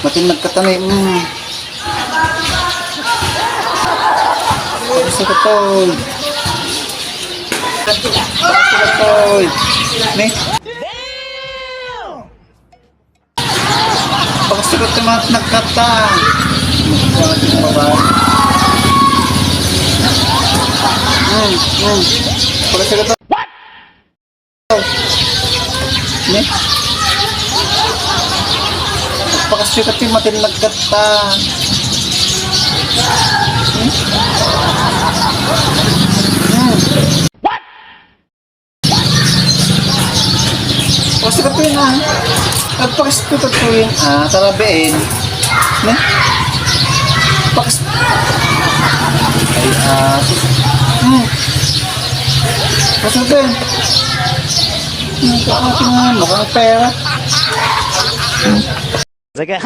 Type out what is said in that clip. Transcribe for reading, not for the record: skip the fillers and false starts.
Matin nagkatanay. Pakasikat to. Pakasikat to. Ne? Pakasikat to mga nagkata. Babae. Pakasikat to. What? Ne? Pakasikat yung matin nagkata. What? Pakasikat yun ah. Pagpakasikat ko yun ah. Tarabiin. Ne? Pakas... Ay ah. Pakasikat yun. Mukhang pera. Sige.